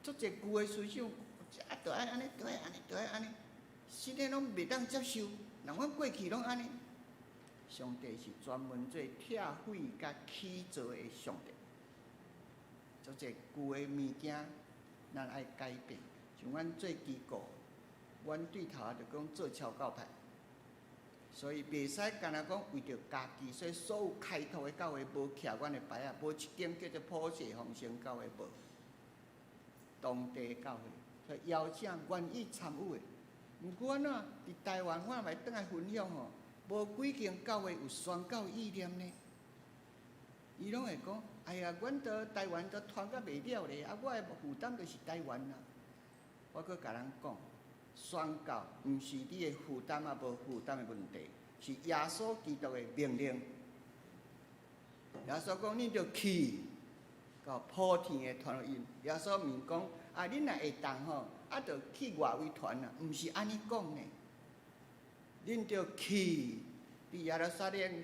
[SPEAKER 3] 足濟舊的思想，啊，著愛按呢，著愛按呢，著愛按呢，新的攏袂當接受。人阮過去攏按呢，上帝是專門做拆毀佮起造的上帝。足濟舊的物件，咱愛改變。像阮做機構，阮對頭就講做超教派，所以袂使干焦講為著家己，所以所有開拓的教會無徛阮的牌仔，無一間叫做普世豐盛教會無。當地教會，就邀請願意參與的。毋過按怎佇台灣，我若欲轉來分享吼，無幾間教會有宣教意念呢。伊攏會講：哎呀，阮佇台灣都傳甲袂了咧，啊，我的負擔就是台灣啦。我閣共人講，宣教毋是你的負擔啊，無負擔的問題，是耶穌基督的命令。耶穌講：恁著去到普天的傳福音。耶穌毋是講啊，恁若會當吼，啊，著去外圍傳啊，毋是按呢講呢。恁著去佇耶路撒冷、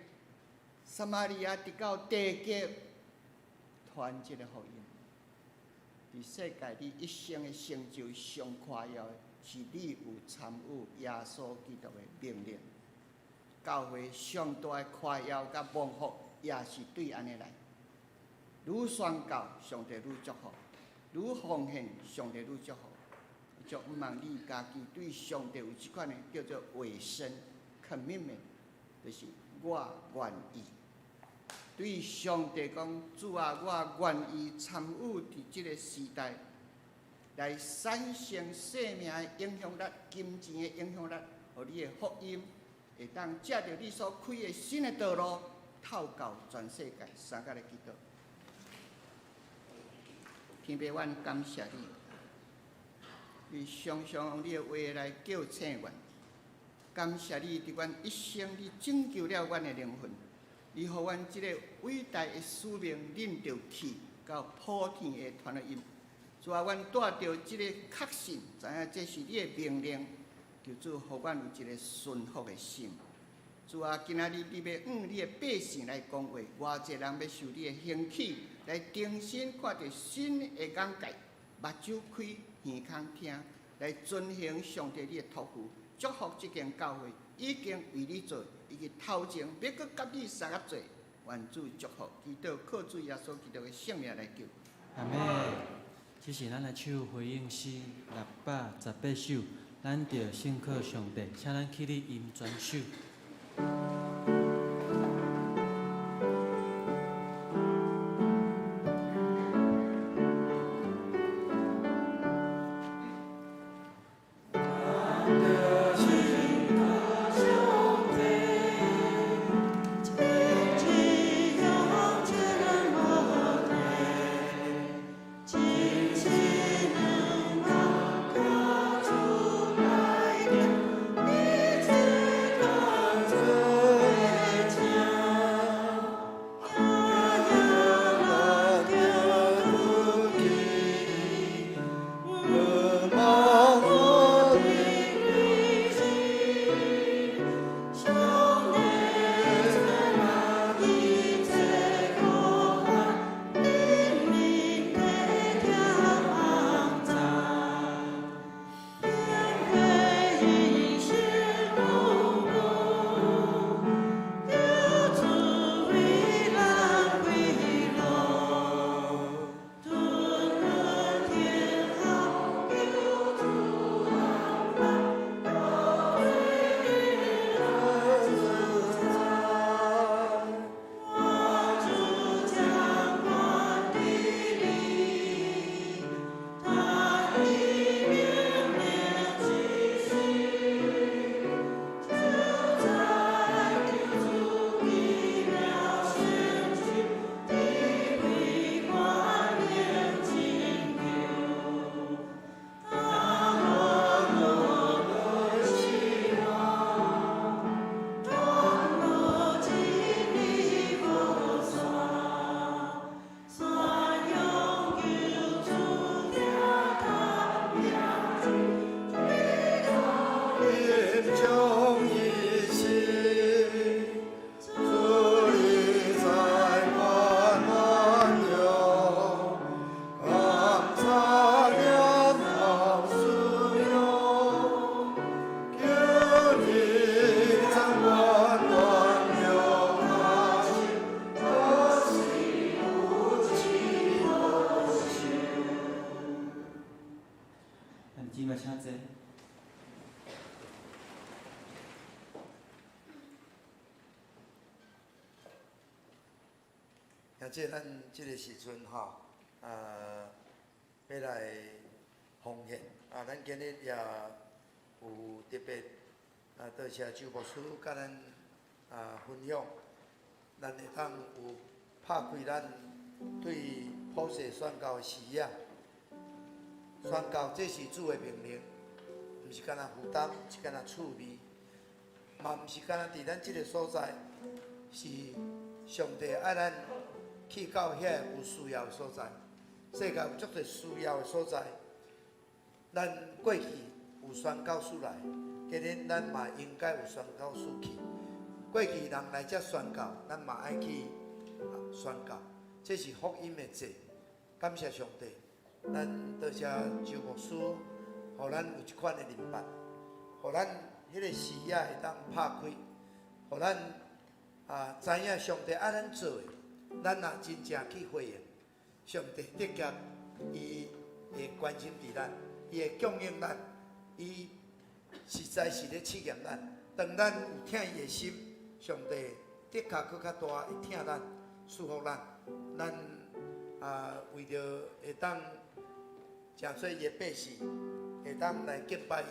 [SPEAKER 3] 撒瑪利亞，直到地極傳這个福音。佇世界，你一生的成就上誇耀的，是你有參與耶穌基督的命令。教會上大的誇耀佮蒙福，也是對按呢來。愈宣教，上帝愈祝福；愈奉獻，上帝愈祝福。就毋望你家己對上帝有這款的叫做委身 commitment，就是我願意對上帝講，主啊，我願意參與佇這个時代，來產生生命的影響力、金錢的影響力，予你的福音會當藉著你所開的新的道路，透到全世界。三個來祈禱，天父，阮感謝你。你常常用你的話來叫醒阮，感謝你佇阮一生，你拯救了阮的靈魂，你予阮這个偉大的使命，恁著去到普天的傳福音。主啊，阮帶著這个確信，知影這是你的命令，求主予阮有一个順服的心。主啊，今仔日你欲向你的百姓來講話，偌濟人欲受你的興起，來重新看著新的眼界，目睭開，耳孔聽，來遵行上帝你的託付，祝福這間教會已經為你做，以及頭前欲閣佮你相合做，願主祝福，祈禱靠主耶穌基督的聖名來求。
[SPEAKER 1] 阿們。這是咱來唱回應詩618首，咱著信靠上帝，請咱起立吟全首。姊妹請坐。
[SPEAKER 2] 兄弟，咱這个時陣吼，欲來奉獻。啊，咱今日也有特別啊，多謝周牧師佮咱啊分享，咱會當有拍開咱對普世宣教的視野。宣教這是主的命令，毋是干焦負擔，毋是干焦趣味，嘛毋是干焦佇咱這个所在，是上帝愛咱去到遐个有需要的所在。世界有足濟需要的所在，咱過去有宣教士來，今日咱嘛應該有宣教士去。過去人來遮宣教，咱嘛愛去宣教，這是福音的債。感謝上帝，咱多謝周牧師，予咱有這款的明白，予咱彼个視野會當拍開，予咱啊知影上帝愛咱做的，咱若真正去回應，上帝的確伊會關心佇咱，伊會供應咱，伊實在是咧試驗咱。當咱有疼伊的心，上帝的確閣較大會疼咱，祝福咱。咱啊為著會當成做伊的百姓，會當來敬拜伊，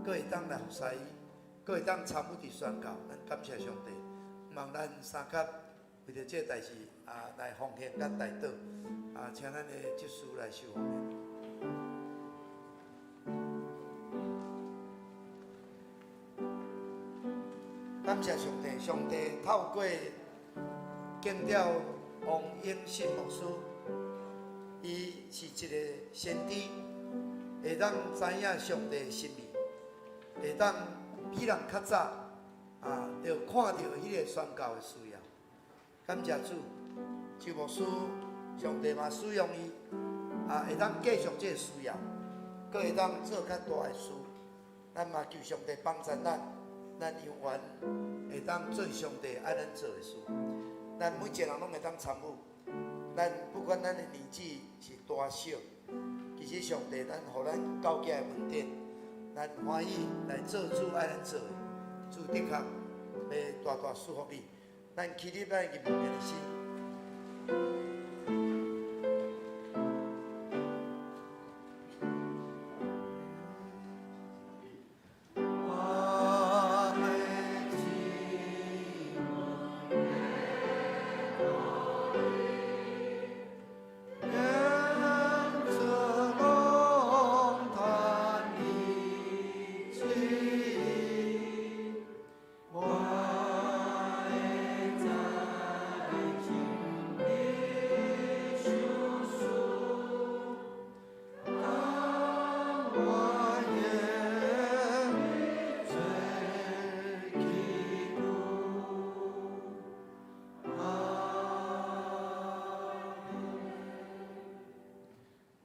[SPEAKER 2] 閣會當來服侍伊，閣會當參與佇宣教，咱感謝上帝。望咱三級為著這个代誌啊來奉獻佮代禱啊，請咱的執事來受奉獻。感謝上帝，上帝透過建掉王永信牧師，伊是一个先知，會當知影上帝的心意，會當比人較早啊，就看著彼个宣教的需要。感謝主，周牧師，上帝嘛使用伊，啊，會當繼續這个需要，閣會當做較大的事。咱嘛求上帝幫助咱，咱永遠會當做上帝愛咱做的事。咱每一个人攏會當參與。咱不管咱的年紀是大小，其實上帝咱予咱教囝的恩典，咱歡喜來做主愛咱做的，主的確會大大祝福你。咱起立咱入面的心。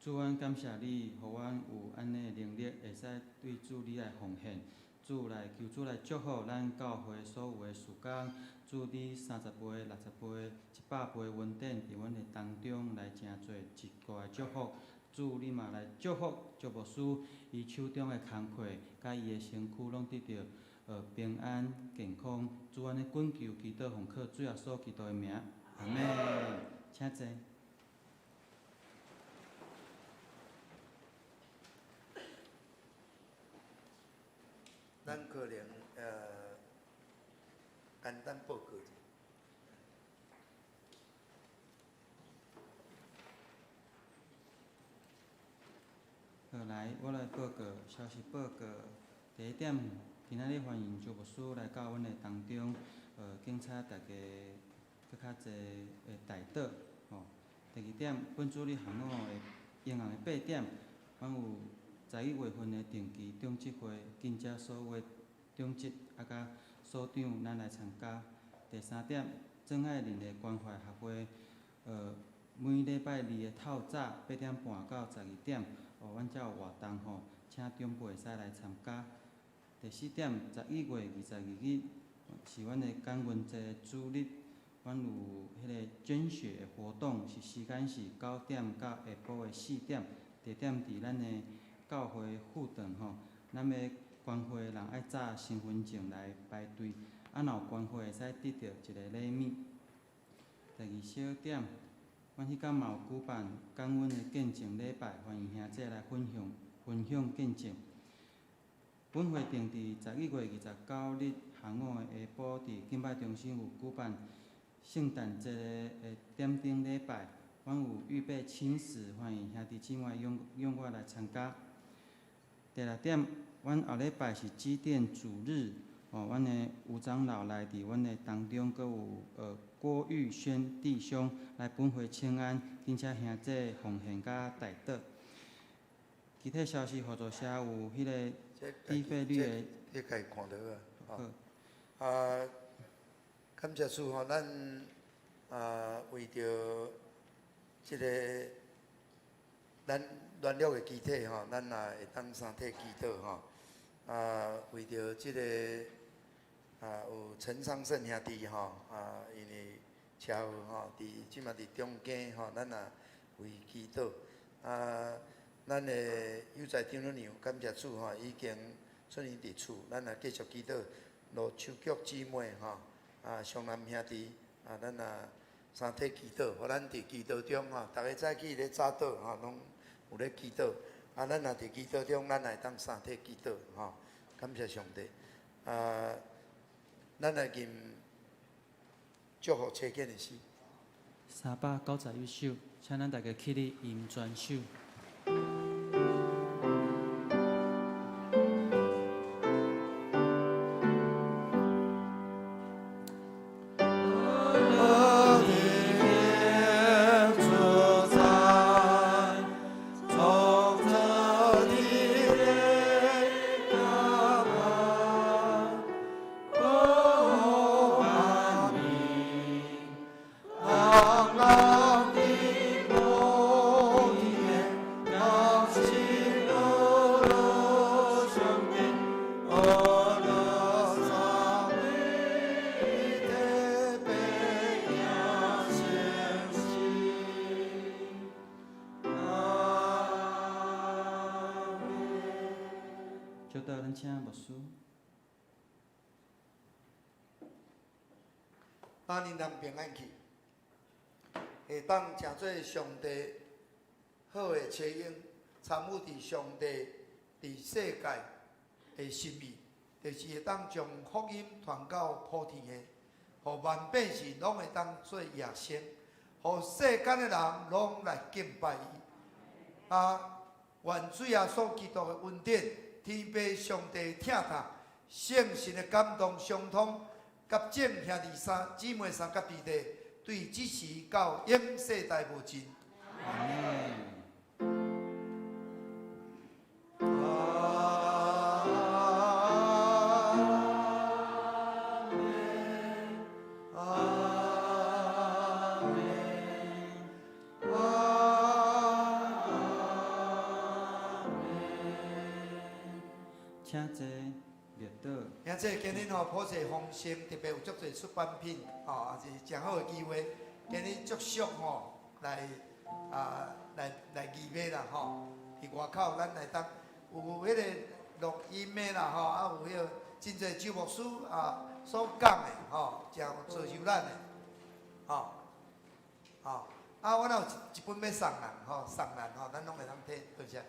[SPEAKER 1] 主，阮感謝你，予阮有按呢能力，會使對主你來奉獻。主來求主來祝福咱教會所有的事工。主你30倍、60倍、100倍恩典，佇阮的當中來成做一大的祝福。主你嘛來祝福祝牧師，伊手中的工課，佮伊的身軀攏得著平安健康。主按呢懇求祈禱奉靠主耶穌基督的名，阿們。請坐。
[SPEAKER 2] 咱可能簡單報告者。
[SPEAKER 1] 好，來，我來報告消息報告。第一點，今仔日歡迎周牧師來到阮的當中，警察大家閣較濟的代禱，吼。第二點，本主日下午的銀行的8點，阮有11月份的定期長執會，緊接所有的長執啊，佮所長，咱來參加。第三點，曾愛玲的關懷協會，每禮拜二的透早8點半到12點，哦，阮遮有活動吼，請長輩會使來參加。第四點，11月22日是阮的感恩節的主日，阮有彼个捐血的活動，是時間是9點到下晡的4點，地點佇咱的教會副堂吼。咱欲捐血的人愛紮身份證來排隊，啊，若有捐血會使得著一个禮物。第二小點，阮彼工嘛有舉辦感恩的見證禮拜，歡迎兄姊來分享分享見證。本會定佇11月29日下午的下晡，佇敬拜中心有舉辦聖誕節的點燈禮拜，阮有預備輕食，歡迎兄弟姊妹踴踴躍來參加。第六點，阮後禮拜是基甸主日，哦，阮的吳長老來佇阮的當中，閣有郭玉軒弟兄來本會請安，並且兄姊奉獻佮代禱。其他消息合作社有彼个低費率的，
[SPEAKER 2] 這家己看著好啊。啊，感謝主吼，咱啊為著這個咱軟弱的肢體吼，咱也會當相體祈禱吼。啊，為著這個啊有陳昌盛兄弟吼，啊因為車禍吼，佇這馬佇中間吼，咱也為祈禱。啊，咱的有在長老娘感謝主吼，已經出院佇厝，咱也繼續祈禱。羅秋菊姊妹吼，啊雙南兄弟，啊咱也相體祈禱，予咱佇祈禱中吼，逐家早起咧早禱吼，攏有咧祈禱。啊，咱也佇祈禱中，咱也會當相體祈禱吼，感謝上帝。啊，咱來吟祝福車間的詩。
[SPEAKER 1] 391首，請咱大家起立吟全首。祝禱，咱請牧師。
[SPEAKER 2] 咱恁通平安去，會當成做上帝好的車嬰，參與佇上帝佇世界的心意，就是會當將福音傳到普天下，予萬百姓攏會當做耶穌，予世間的人攏來敬拜伊。啊，願主耶穌基督的恩典、天父上帝疼痛、聖神的感動相通，佮眾兄弟三姊妹三佮弟弟，對這時到永世代無盡。
[SPEAKER 1] 阿們。
[SPEAKER 2] 阿們，阿們。
[SPEAKER 1] 請坐，默禱。
[SPEAKER 2] 兄弟，今日吼普世豐盛，特別有足濟出版品，吼，也是誠好的機會。今日足俗吼，來啊來來義賣啦吼。佇外口咱來當有彼个錄音的啦吼，啊有彼个真濟周牧師啊所講的吼，誠有造就咱的，吼，吼。啊，我若有一一本欲送人吼，送人吼，咱攏會當提，多謝。